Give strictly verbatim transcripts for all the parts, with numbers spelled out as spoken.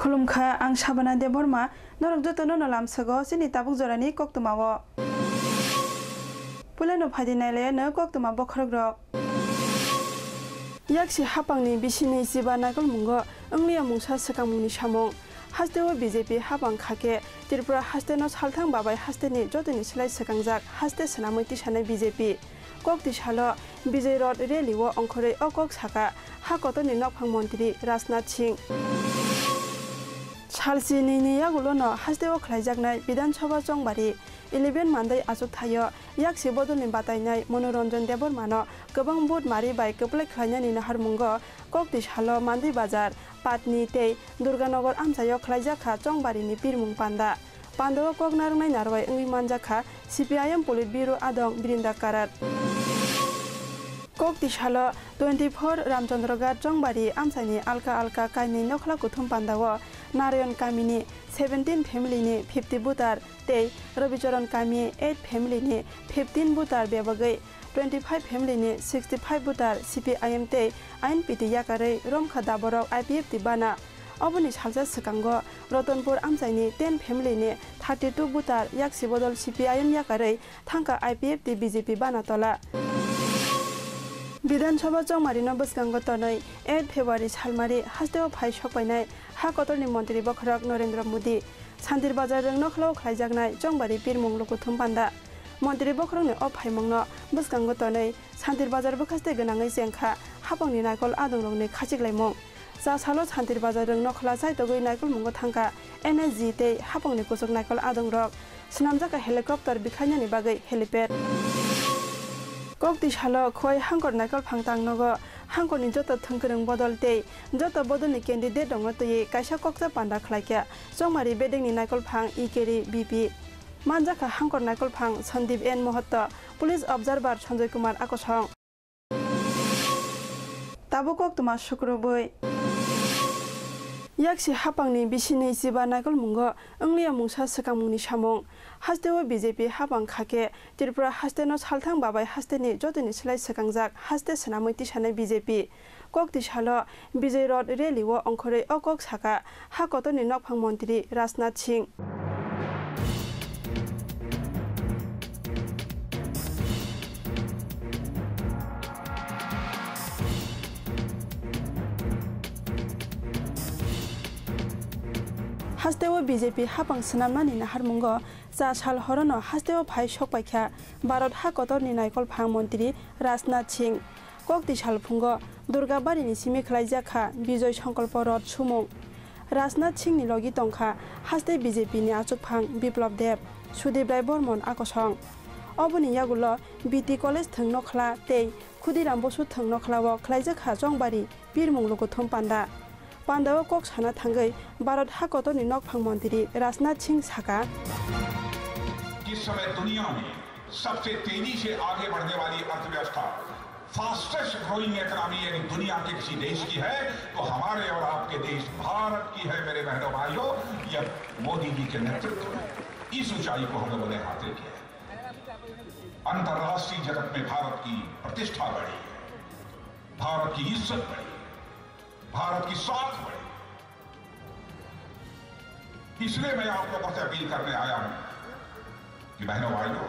Khulumkha, ang Sabana Debbarma, norok jotono no lamsogo chini tabuk jorani koktwmao. Puilano phaidi nailaiano koktwma bokhorokrok. Yaksi hapangni bisini chiba naikolmungo wngliya mungsa swkangmungni samung. Hasteo B J P hapang kha khe Tripura hasteno salthang babai hasteni jotoni slai swkangjak haste swnamwi tisanai B J P. Kok tisalo Vijay Road rally o ongkhorwi o kok saka ha kotorni nokphang montri Rajnath Singh. Salsi nini yagulono hasteo khlaijaknai Bidhan Sabha chongbari eleven Mandai achuk thaio yaksi bodolni batainai Manoranjan Debbarmano kwbang vote mari bai kwplai khlainani naharmungo kok tisalo Mandai Bazar, Patni tei Durganagar amchaio khlaijakha chongbarini pirmung panda. Pandao kok narwknai narwai wngwi manjakha C P I M Politburo adong Brinda Karat. Kok tisalo twenty-four Ramchandraghat Chongbari amchaini alka alka kainwi nokhla kuthum pandao Narayan kamini seventeen family ni fifty voter tei Rabicharan kami eight family ni fifteen voter bebagwi twenty-five family ni sixty-five voter C P I M tei I N P T yakarwi romkha daborok I P F T bana. Oboni salsa swkango Ratanpur amchaini ten family ni thirty-two voter yaksi bodol C P I M yakarwi thangkha I P F T B J P bana tola. Bidhan Sabha chongmarino bwskango tonwi eight February salmari hasteo phai sokpainai ha kotorni montri bokhorok Narendra Modi Santir Bazar rwng nokhlao khlaijaknai chongbari pirmung lukuthum panda. Montri bokhorokni o phaimungno bwskango tonwi Santir Bazar bwkhaste gwnangwi chengkha hapangni naikol adongrokni khachiklaimung. Cha salo Santir Bazar rwng nokhla chaitogwi naikolmungo thangkha N S G tei hapangni kuchuk naikol adongrok. Swnamjakha helicopter bikhlainani bagwi helipad. Kok tisalo Khowai hangkor naikolphang tangnogo hangkorni joto thwngkwrwng bodol tei joto bodolni candidate rokno twiwi kaisa kokcha panda khlaikha chongmari bedekni naikolphang Ikeri B P. Manjakha hangkor naikolphang Sandeep N Mohotto, police observer Sanjoy Kumar Akosong. Tabuk koktwma sukrubwi. Yaksi hapangni bisini chiba naikolmungo wngliya mungsa swkangmungni samung. Hasteo B J P hapang kha khe Tripura hasteno salthang babai hasteni jotoni slai swkangjak haste swnamwi tisanai B J P. Kok tisalo Vijay Road rally o ongkhorwi o kok saka ha kotorni nokphang montri Rajnath Singh. Hasteo B J P hapang swnamnani naharmungo cha sal horono hasteo phai sokpaikha Bharat ha kotorni naikolphang montri Rajnath Singh. Kok tisal phungo Durgabarini simi khlaijakha Bijoy Sankalpo Rath sumung. Rajnath Singhni logi tongkha haste B J P ni achukphang Biplab Deb, Sudip Rai Bormon Akosong. Oboni yagulo B T College thwng nokhla tei Khudiram Bosu thwng nokhlao khlaijakha chongbari pirmung lukuthum panda. Pandao kok sana thangwi Bharat ha kotorni nokphang montri Rajnath Singh saka. इस समय दुनिया में सबसे तेजी से आगे बढ़ने वाली अर्थव्यवस्था, fastest growing economy यदि दुनिया के किसी देश की है, तो हमारे और आपके देश भारत की है, मेरे बहनों भाइयों। यह मोदी जी के नेतृत्व में इस ऊंचाई को हम लोगों ने हासिल किया है। अंतर्राष्ट्रीय जगत में भारत की प्रतिष्ठा बढ़ी है, भारत की इज्जत बढ़ी, भारत की साख बढ़ी। इसलिए मैं आप लोगों से अपील करने आया हूं कि बहनों भाइयों,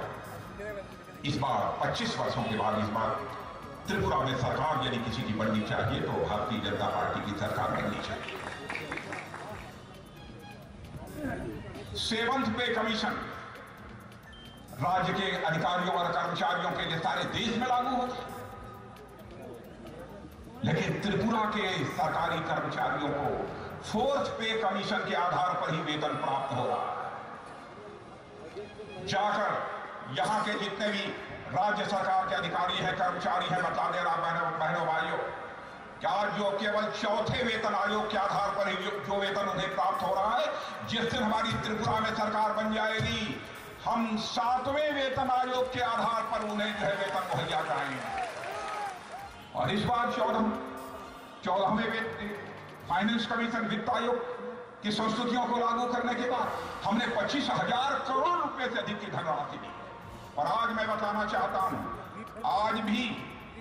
इस बार पच्चीस वर्षों के बाद इस बार त्रिपुरा में सरकार यदि किसी की बननी चाहिए तो भारतीय जनता पार्टी की सरकार बननी चाहिए। सेवंथ पे कमीशन राज्य के अधिकारियों और कर्मचारियों के लिए सारे देश में लागू होता है, लेकिन त्रिपुरा के सरकारी कर्मचारियों को फोर्थ पे कमीशन के आधार पर ही वेतन प्राप्त हो रहा है। जाकर यहाँ के जितने भी राज्य सरकार के अधिकारी हैं, कर्मचारी हैं, बता दे रहा बहनों, बहनों, भाइयों, क्या जो केवल चौथे वेतन आयोग के आधार पर ही जो, जो वेतन उन्हें प्राप्त हो रहा है, जिस दिन हमारी त्रिपुरा में सरकार बन जाएगी, हम सातवें वेतन आयोग के आधार पर उन्हें जो है वेतन मुहैया कराएंगे। और इस बार चौदह, चौदहवें वेतन, फाइनेंस कमीशन, वित्त आयोग की संस्तुतियों को लागू करने के बाद हमने पच्चीस हजार करोड़ रुपए से अधिक की धनराशि दी। और आज मैं बताना चाहता हूं, आज भी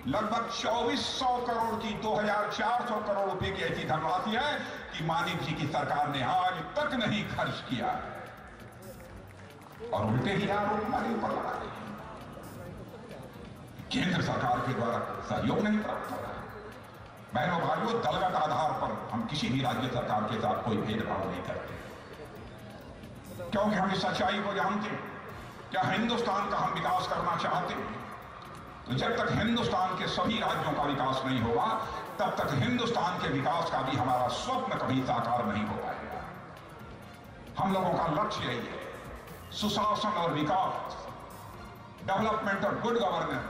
लगभग चौबीस सौ करोड़ की, दो हजार चार सौ करोड़ रुपए की ऐसी धनराशि है कि मानिक जी की सरकार ने आज तक नहीं खर्च किया है। और उल्टे ही आरोप हमारे ऊपर लगा रहे हैं। केंद्र सरकार के द्वारा सहयोग नहीं प्राप्त हो रहा है। बहनों, भाइयों, दलगत आधार पर हम किसी भी राज्य सरकार के साथ कोई भेदभाव नहीं करते, क्योंकि हम इस सच्चाई को जानते हैं। क्या हिंदुस्तान का हम विकास करना चाहते हैं, तो जब तक हिंदुस्तान के सभी राज्यों का विकास नहीं होगा, तब तक हिंदुस्तान के विकास का भी हमारा स्वप्न कभी साकार नहीं हो पाएगा। हम लोगों का लक्ष्य यही है, सुशासन और विकास, डेवलपमेंट और गुड गवर्नेंस,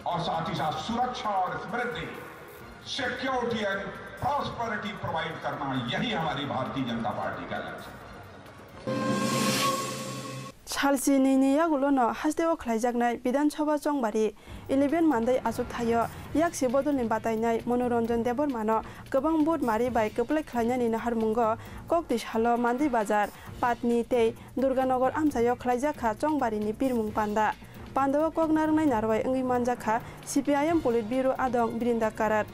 और साथ ही साथ सुरक्षा और समृद्धि, सिक्योरिटी एंड प्रॉस्पेरिटी प्रोवाइड करना, यही हमारी भारतीय जनता पार्टी का लक्ष्य है। Salsi nini yagulono hasteo khlaijaknai Bidhan Sabha Chongbari eleven mandai achuk thaio yaksi bodolni batainai Manoranjan Debbarmano kwbang vote mari bai kwplai khlainani naharmungo kokti salo Mandai Bazar, Patni tei Durganagar amchaio khlaijak kha Chongbarini pirmung panda. Pandao kok narwknai narwai wngwi manjak kha C P I M Politburo adong Brinda Karat.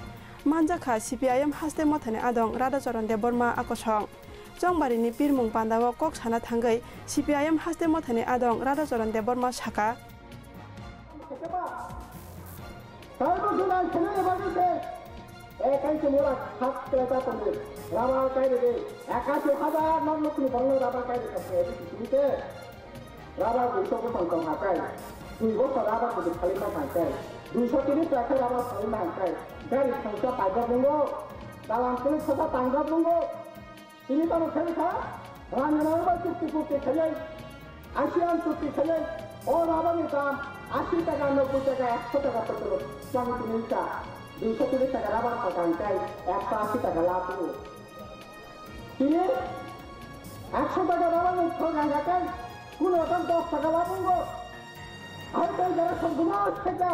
Manjak kha C P I M haste mothani adong Radhacharan Debbarma akosong. Chongbarini pirmung pandao kok sana thangwi C P I M haste mothani adong Radhacharan Debbarma saka. Taibo jwnai khwnai bagwi se, ekai se mura khat khlai ta tongdi. Rubber kai rwdi. Ekashi hajar nok nukni borokno rubber kai rwkha se, ebi kisimi se. Rubber duiso bwsang tong hakai. Dui bosor rubber bwsang khali ma thangkai. Duiso tini taka rubber khali ma thangkai. Gari thangsa paijak nungo. Dalam kini sosa tangjak nungo. Tini tamo khe kha, rang rang bai chukti chukti khaiwi, ASEAN chukti khaiwi, o rubber ni dam ashi taka, nobboi taka, ekso taka photo, chang tini ta, duiso tini taka rubber phakan kai, ekso ashi taka la tu. Tini ekso taka rubber ni phakan kai, kuno ta dos taka la bungo. Hai kai jara songguno seka,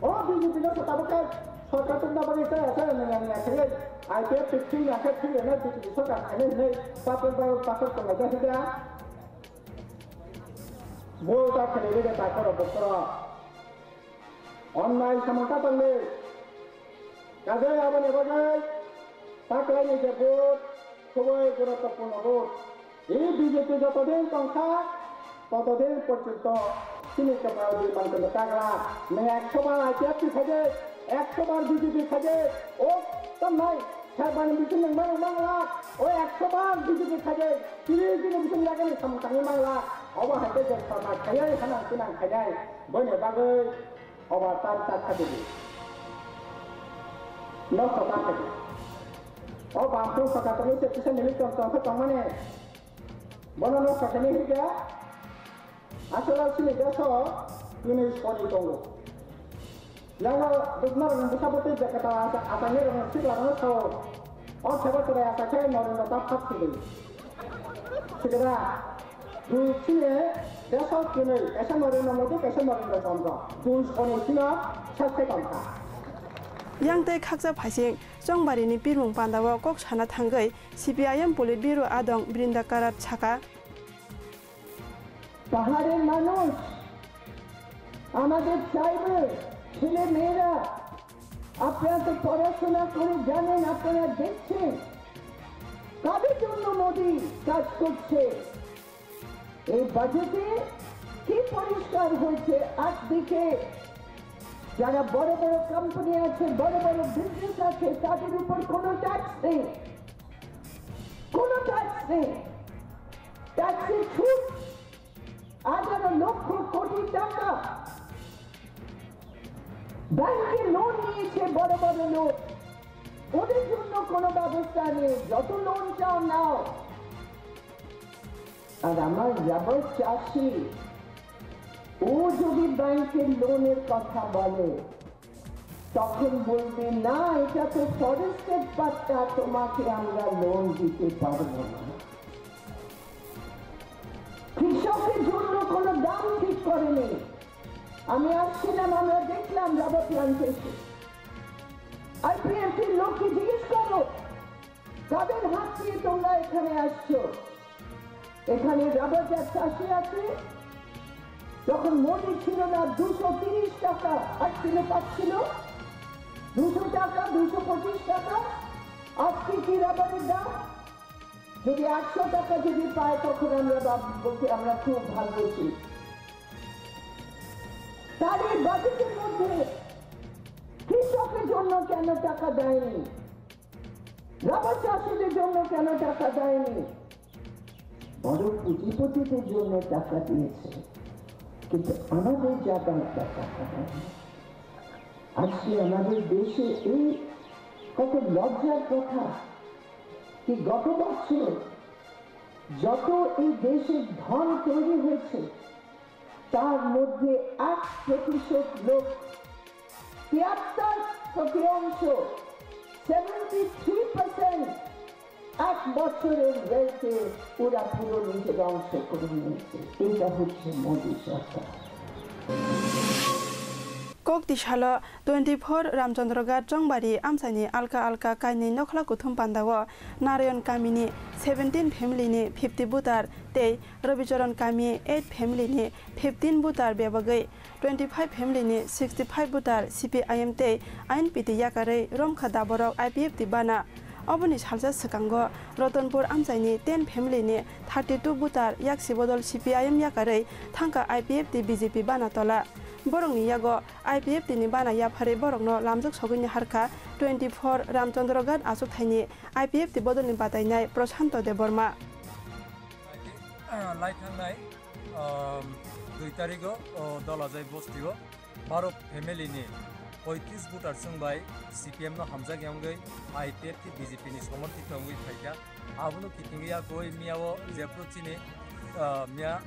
o B J P no sota bakai, sorkar tungna bagwi chaya chaya nangya nangya khaiwi, I P F T three nangkhe three rwnai B J P sorkar khainai hinwi papuk bai papuk tonglai jak hwnkhe. Bo ta khainai rwkhe takhorok bokhorok. Onnai samung ta tongdi. Kajai aboni bagwi taklaini je vote, khubui guruttopurno vote. Ei B J P jotodin tongkha, totodin porjonto chini kwpal di mantongo tagra. Nang ekso bar I P F T khaide, ekso bar B J P khaide, o tamnai, sarbani bising nang mang mang la, o ekso bar B J P khaide, tris dini bising lagani samung tangwi mang la, obo hai khe je sarma khainai, hanang sinang khainai, boini bagwi obo tar tar khaidi. Nosto ta khaidi. O bangphru saka tongwi se kisa milik tong tong khe tongmani. Bono no sakani hwnkhe, aswk sini deso tini soni tongo. Yango dukma rok bwsa bwtwi je kwtal asa-, asani rok sikla rok sao. O sebo chwrai asa khe Narendra ta phak sidi. Sikra, dui sini deso tini, kaisa Narendra Modi, kaisa Narendra Chandra. Dui soni sino sas khe tongkha. Yang tei khaksa phaising Chongbarini pirmung pandao kok sana thangwi C P I M Politburo adong Brinda Karat saka. পাহাড়ের মানুষ, আমাদের ট্রাইবেল ছেলে মেয়েরা, আপনারা তো পড়াশোনা করে জানেন, আপনারা দেখছেন কাদের জন্য মোদি কাজ করছে। এই বাজেটে কি পরিষ্কার হয়েছে? একদিকে যারা বড় বড় কোম্পানি আছে, বড় বড় বিজনেস আছে, তাদের উপর কোনো ট্যাক্স নেই, কোনো ট্যাক্স নেই, ট্যাক্সের ছুট, আঠারো লক্ষ কোটি টাকা ব্যাংকে লোন নিয়েছে বড় বড় লোক, ওদের জন্য কোনো ব্যবস্থা নেই। যত লোন চাও নাও, আর আমার রাবার চাষি, ও যদি ব্যাংকের লোনের কথা বলে, তখন বলবে, "না, এটা তো ফরেস্টের পাট্টা, তোমাকে আমরা লোন দিতে পারবো না।" কৃষকের জন্য কোনো দাম ঠিক করেনি। আমি আসছিলাম, আমরা দেখলাম রাবার প্ল্যান্টেশন। আইপিএফটির লোককে জিজ্ঞেস করো, কাদের হাত দিয়ে তোমরা এখানে আসছো? এখানে রাবার যার চাষি আছে, যখন মজুরি ছিল না, দুশো তিরিশ টাকা আট কিলো পাচ্ছিল, দুশো টাকা, দুশো পঁচিশ টাকা। আজকে কি রাবারের দাম? যদি আটশো টাকা যদি পায়, তখন আমরা ভাববো কি আমরা খুব ভাগ্যশীল। তার এই বাজেটের মধ্যে কৃষকের জন্য কেন টাকা দেয়নি? রাবার চাষিদের জন্য কেন টাকা দেয়নি? বড় পুঁজিপতিদের জন্য টাকা দিয়েছে, কিন্তু আমাদের জায়গায় টাকা দেয়নি। আজকে আমাদের দেশে এই কত লজ্জার কথা, কি গত বছর যত এই দেশে ধন তৈরি হয়েছে, তার মধ্যে এক প্রতিশত লোক, তিয়াত্তর শতাংশ, সেভেন্টি থ্রি পার্সেন্ট, এক বছরের ওয়েলথে ওরা পুরো নিজের অংশ করে নিয়েছে। এটা হচ্ছে মোদী সরকার। Kokti salo twenty four Ramchandra Ghat Chongbari amchaini alka alka kainwi nokhla kuthum pandao Narayan kamini seventeen family ni fifty voter tei Rabicharan kami eight family ni fifteen voter bebagwi twenty five family ni sixty five voter C P I M tei I N P T yakarwi romkha daborok I P F T bana. Oboni salsa swkango Ratanpur amchaini ten family ni thirty two voter yaksi bodol C P I M yakarwi thangkha I P F T B J P bana tola. Borokni yago I P F T ni bana yapharwi borokno lamjak sogwini harkha twenty four Ramchandra Ghat achukthaini I P F T bodolni batainai Prashanto Debbarma. Lai thangnai, um, dui tarigo, o, Dolajai bostio baro family ni poitris voter chwng bai C P M no hamjak yongwi I P F T B J P ni somorthito wngwi phaikha. Abono kitingwi yakwi miyao jephru chini, ah, miya,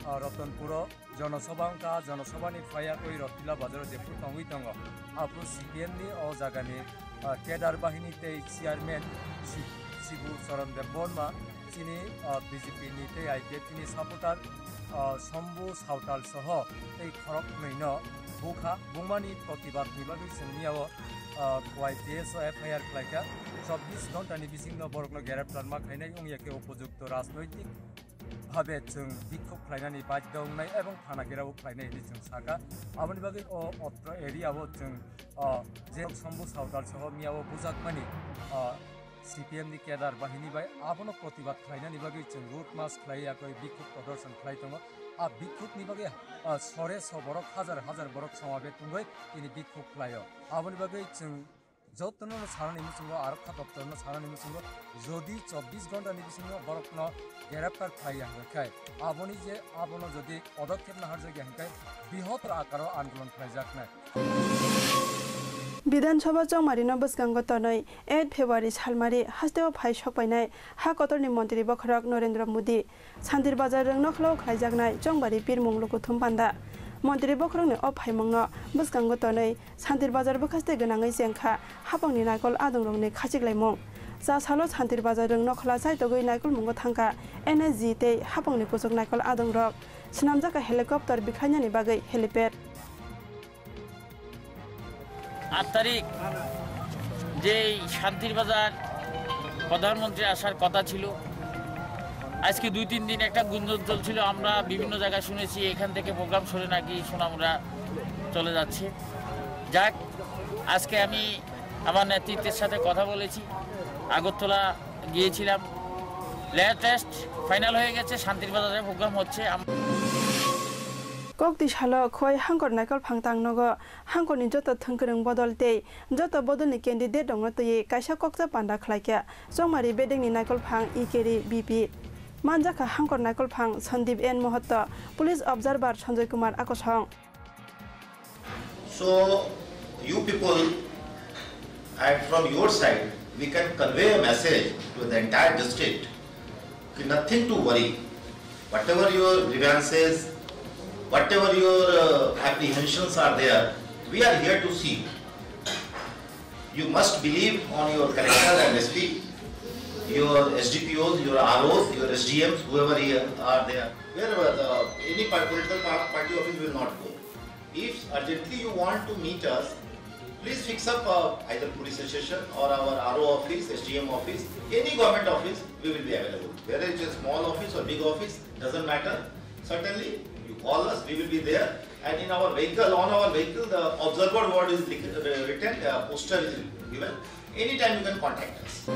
ah, Ratanpuro jonosobha wngkha, jonosobhani phai yakwi Rotila bazaro jephru tongwi tongo. Aphuru C P M ni o jagani, ah, cadre bahini tei chairman Si-, Sibu Charan Debbarma chini, ah, B J P ni tei I P F T ni supporter, ah, Sombu Sautal soho tei khoroknwino bukha. Bungmani protibad ni bagwi chwng miyao, ah, Y T S o F I R khlaikha. Chobbish ghonta ni bisingno borokno greptar ma khainai wngya khe upojukto rajnoitik bhabe chwng bikhuk khlainani badhyo wngnai ebong thana gherao khlainai hinwi chwng sakha. Aboni bagwi o otro area o chwng, ah, je Sombu Sautal soho miyao bujakmani, ah, C P M ni cadre bahini bai abono protibad khlainani bagwi chwng road march khlai yakwi bikhuk prodorshon khlai tongo. A bikhuk ni bagwi, ah, sore so borok, hajar hajar borok somabet wngwi tini bikhuk khlaio. Aboni bagwi chwng jotono no sanani muchungo, arokha doptor no sanani muchungo, jodi chobbish ghonta ni bisingo borokno greptar khlaiya hwnkhe, aboni je abono jodi podokhep naharjakya hwnkhe, bihotro akaro andolon khlaijaknai. Bidhan Sabha chongmarino bwskango tonwi eight February salmari hasteo phai sokpainai ha kotorni montri bokhorok Narendra Modi, Santir Bazar rwng nokhla o khlaijaknai chongbari pirmung lukuthum panda. Montri bokhorokni o phaimungno bwskango tonwi Santir Bazar bwkhaste gwnangwi chengkha hapangni naikol adongrokni khachiklaimung. Cha salo Santir Bazar rwng nokhla chaitogwi naikolmungo thangkha N S G tei hapangni kuchuk naikol adongrok. Swnamjakha helicopter bikhlainani bagwi helipad. আট তারিখ যেই শান্তির বাজার প্রধানমন্ত্রী আসার কথা ছিল, আজকে দুই তিন দিন একটা গুঞ্জন চলছিল, আমরা বিভিন্ন জায়গায় শুনেছি এখান থেকে প্রোগ্রাম সরে নাকি সোনামুড়া চলে যাচ্ছে। যাক, আজকে আমি আমার নেতৃত্বের সাথে কথা বলেছি, আগরতলা গিয়েছিলাম, লেটেস্ট ফাইনাল হয়ে গেছে, শান্তির বাজারে প্রোগ্রাম হচ্ছে। আম- Kokti salo khoi hangkor naikol phang tang nogo. Hangkorni joto thwngkwrwng bodol tei joto bodolni candidate rokno twiwi kaisa kokcha panda khlaikha chongmari bedekni naikolphang E K R B P. Manjakha hangkor naikolphang Sandeep N Mohotto, Police Observer Sanjoy Kumar Akosong. So, you people, and from your side, we can convey a message to the entire district कि nothing to worry, whatever your grievances, Whatever your uh, apprehensions are there, we are here to see. You must believe on your collector and S P, your S D P Os, your R Os, your S D Ms, whoever here are there. Wherever the, any par- political par- party office will not go. If urgently you want to meet us, please fix up uh, either police station or our R O office, S D M office, any government office, we will be available. Whether it's a small office or big office, doesn't matter. Certainly, you call us, we will be there. And in our vehicle, on our vehicle, the observer word is written, the poster is given. Anytime you can contact us.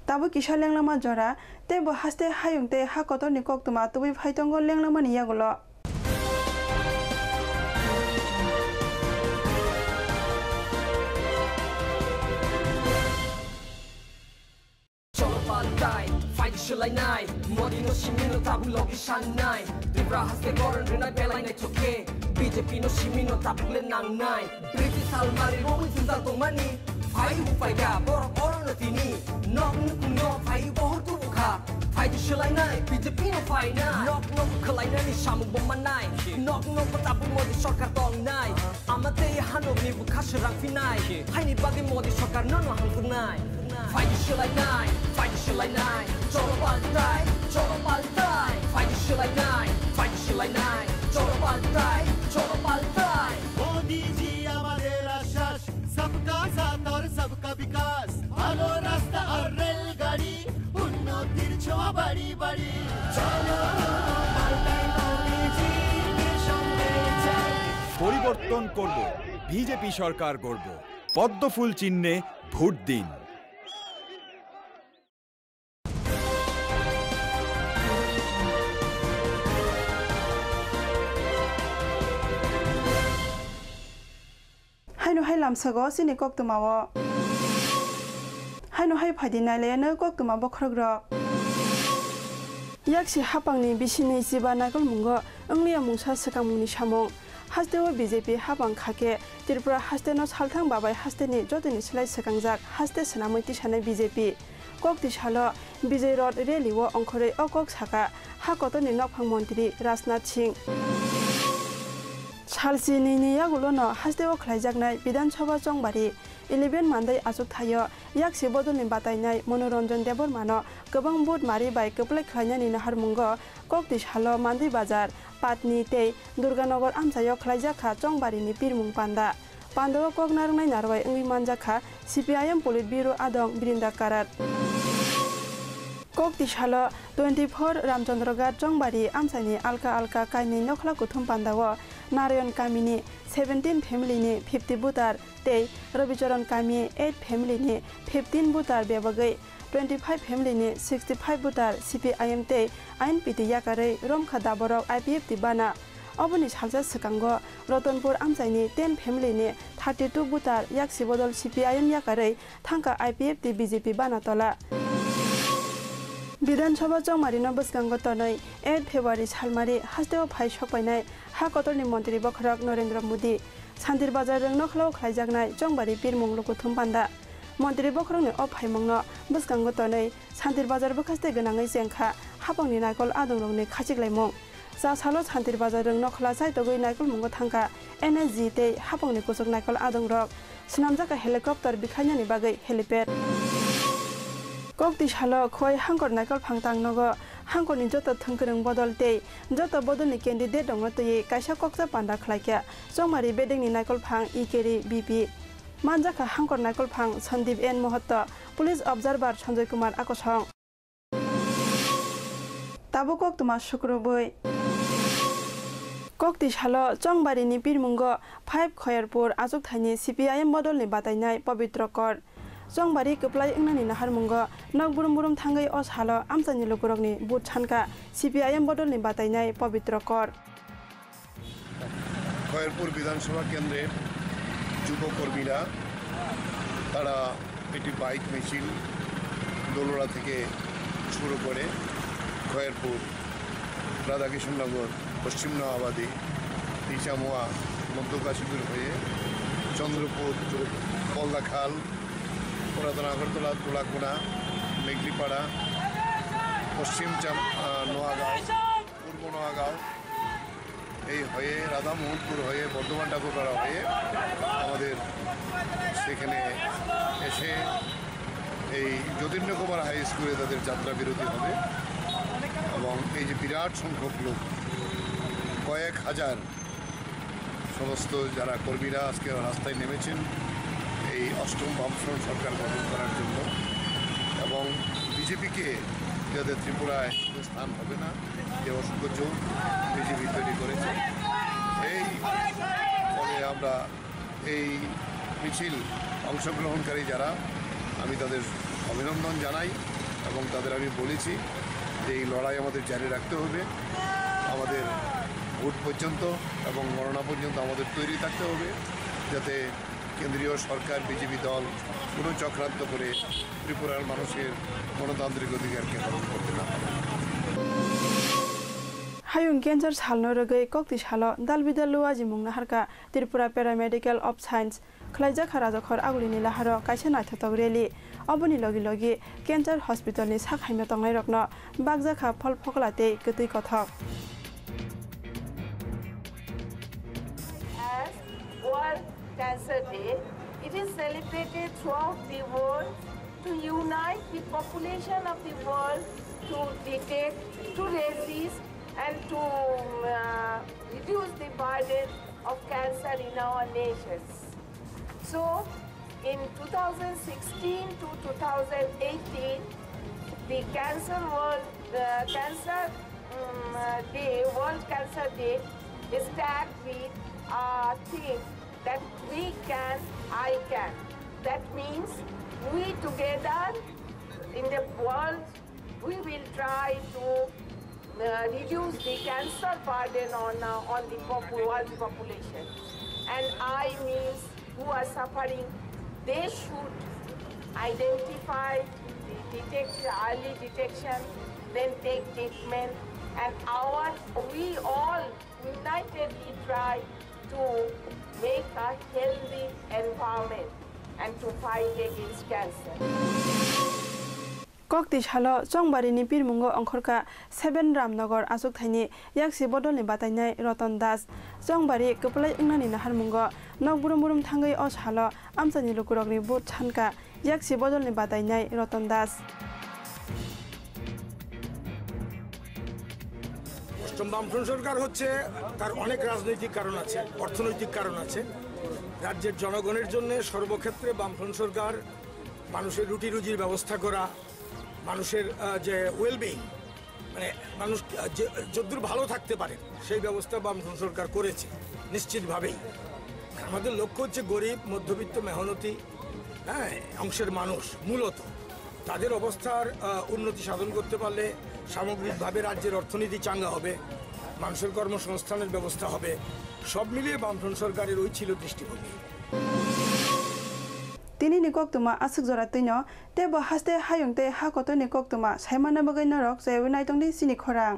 Tabuk kisa lenglama jora, tei bo haste hayung tei ha kotorni koktwma tubui phai tongo lenglamani yagulo. Cholo paltai, fight selainai, Modi no simino tabu logi sannai, Tripura haste goron rinai belai nai thoke, B J P no simino tabu le nangnai, British almari romwi sintal tongmani, phai hupai ga borok oro no tini, nok nukung no phai bohor tubu kha, fight selainai, B J P no phainai, nok nok khwlainani samung bo mannai, nok nok bo tabu Modi sorkar tongnai, ama tei hanok ni bukha srang phinai, phaini bagwi Modi sorkar no no hamkuknai. Fight selainai, fight selainai, cholo paltai, cholo paltai. Fight selainai, fight selainai, cholo paltai, cholo paltai. মোদিজি আমাদের আশ্বাস, সবকা সাথ আর সবকা বিকাশ। ভালো রাস্তা আর রেলগাড়ি, উন্নতির ছোঁয়া বাড়ি বাড়ি। চলো, পাল্টাই মোদিজির সঙ্গে যাই। পরিবর্তন করব, বিজেপি সরকার গড়ব। পদ্মফুল চিহ্নে ভোট দিন। Haino hai lamsago chini koktwmao. Haino hai phaidi nailayanw koktwma bokhorokrok. Yaksi hapangni bisini chiba naikolmungo wngliya mungsa swkangmungni samung. Hasteo B J P hapang kha khe Tripura hasteno salthang babai hasteni jotoni slai swkangjak haste swnamwi tisanai B J P. Kokti salo Vijay Road rally o ongkhorwi o kok saka ha kotorni nokphang montri Rajnath Singh. Salsi nini yagulono hasteo khlaijaknai Bidhan Sabha Chongbari eleven Mandai achuk thaio yaksi bodolni batainai Manoranjan Debbarmano kwbang vote mari bai kwplai khlainani naharmungo kokti salo Mandai Bazar, Patni tei Durganagar amchaio khlaijak kha Chongbarini pirmung panda. Pandao kok narwknai narwai wngwi manjak kha C P I M Politburo adong Brinda Karat. Kokti salo twenty four Ramchandraghat Chongbari amchaini alka alka kainwi nokhla kuthum pandao Narayan kamini seventeen family ni fifty voter tei Rabicharan kami eight family ni fifteen voter bebagwi twenty five family ni sixty five voter C P I M tei I N P T yakarwi romkha daborok I P F T bana. Oboni salsa swkango Ratanpur amchaini ten family ni thirty two voter yaksi bodol C P I M yakarwi thangkha I P F T B J P bana tola. Bidhan Sabha Chongmarino bwskango tonwi eight February salmari hasteo phai sokpainai ha kotorni montri bokhorok Narendra Modi. Santir Bazar rwng nokhlao khlaijaknai Chongbari pirmung lukuthum panda. Montri bokhorokni o phaimungno bwskango tonwi Santir Bazar bwkhaste gwnangwi chengkha hapangni naikol adongrokni khachiklaimung. Cha salo Santir Bazar rwng nokhla chaitogwi naikolmungo thangkha N S G tei hapangni kuchuk naikol adongrok. Swnamjakha helicopter bikhlainani bagwi helipad. Kokti salo Khowai hangkor naikol phang tangnogo hangkorni joto thwngkwrwng bodol tei joto bodolni candidate rokno twiwi kaisa kokcha panda khlaikha Chongmari bedekni naikol phang E K R B P. Manjakha hangkor naikol phang Sandeep N Mohotto, Police Observer Sanjoy Kumar akosong. Tabuk koktwma sukrubwi. Kokti salo Chongbarini pirmungo five Khoyarpur achukthani C P I M bodolni batainai Pabitra Kor. Chongbari kwplai wngnani naharmungo nok burum burum thangwi o salo amchaini lukurokni but sankha C P I M bodolni batainai Pabitra Kor. Khayerpur বিধানসভা কেন্দ্রের যুবকর্মীরা তারা একটি বাইক মিছিল দোলড়া থেকে শুরু করে খয়েরপুর, রাধাকৃষ্ণনগর, পশ্চিম নোয়াবাদী, তিচামুয়া, মধ্য কাশীপুর হয়ে চন্দ্রপুর, কলদাখাল, পুরাতন আগরতলা, তুলাকোনা, মেগলিপাড়া, পশ্চিম চাম-, আহ, নোয়াগাঁও, পূর্ব নোয়াগাঁও, এই হয়ে, রাধামোহনপুর হয়ে, বর্ধমান ঠাকুরপাড়া হয়ে আমাদের সেখানে এসে এই যতীন্দ্র কুমার হাই স্কুলে তাদের যাত্রা বিরতি হবে। এবং এই যে বিরাট সংখ্যক লোক, কয়েক হাজার সমস্ত যারা কর্মীরা আজকে রাস্তায় নেমেছেন এই অষ্টম বামফ্রন্ট সরকার গঠন করার জন্য এবং বিজেপিকে যাতে ত্রিপুরায় কোনো স্থান হবে না, যে অসুখ বিজেপি তৈরি করেছে। এই ফলে আমরা এই মিছিল অংশগ্রহণকারী যারা, আমি তাদের অভিনন্দন জানাই এবং তাদের আমি বলেছি যে এই লড়াই আমাদের জারি রাখতে হবে। আমাদের ভোট পর্যন্ত এবং গণনা পর্যন্ত আমাদের তৈরি থাকতে হবে, যাতে কেন্দ্রীয় সরকার, বিজেপি দল কোনো চক্রান্ত করে ত্রিপুরার মানুষের গণতান্ত্রিক অধিকারকে হরণ করতে না পারে। Hayung cancer salno rwgwi kokti salo dalbidal luajimung naharkha Tripura Paramedical of Science khwlaijakha Rajakhor Agulini laharo kaisa naithotok rally. Oboni logi logi cancer hospitalni sak haima tongnairokno bakjakha phol phokla tei kwtwi kothok. As World Cancer Day, it is celebrated throughout the world to unite the population of the world to detect, to resist, and to, um, uh, reduce the burden of cancer in our nations. So, in two thousand sixteen to two thousand eighteen, the Cancer World, uh, Cancer, um, uh, Day, World Cancer Day is tagged with a theme that we can, I can. That means we together in the world, we will try to uh, reduce the cancer burden on, uh, on the popu-, world population. And I means who are suffering, they should identify the detection, early detection, then take treatment. And our, we all unitedly try to make a healthy environment and to fight against cancer. Kokti salo Chongbarini pirmungo ongkhorkha Seven Ramnagar achukthai ni yaksi bodol ni batainai Ratan Das. Chongbari kwplai wngnani naharmungo nok brum brum thangwi o salo amchaini lukurokni vote sankha yaksi bodol ni batainai Ratan Das. অষ্টম বামফ্রন্ট সরকার হচ্ছে, তার অনেক রাজনৈতিক কারণ আছে, অর্থনৈতিক কারণ আছে। রাজ্যের জনগণের জন্য সর্বক্ষেত্রে বামফ্রন্ট সরকার মানুষের রুটি রুজির ব্যবস্থা করা, মানুষের, আহ, যে ওয়েলবিং, মানে মানুষ, আহ, যে যদ্দূর ভালো থাকতে পারে সেই ব্যবস্থা বামফ্রন্ট সরকার করেছে নিশ্চিতভাবেই। আমাদের লক্ষ্য হচ্ছে গরিব, মধ্যবিত্ত, মেহনতি, হ্যাঁ, অংশের মানুষ মূলত তাদের অবস্থার, আহ, উন্নতি সাধন করতে পারলে সামগ্রিকভাবে রাজ্যের অর্থনীতি চাঙ্গা হবে, মানুষের কর্মসংস্থানের ব্যবস্থা হবে। সব মিলিয়ে বামফ্রন্ট সরকারের ওই ছিল দৃষ্টিভঙ্গি। Tini ni koktwma aswk jora twino, tei bo haste hayung tei ha kotor ni koktwma saimana bagwi norok chaywi naitongdi chini khorang.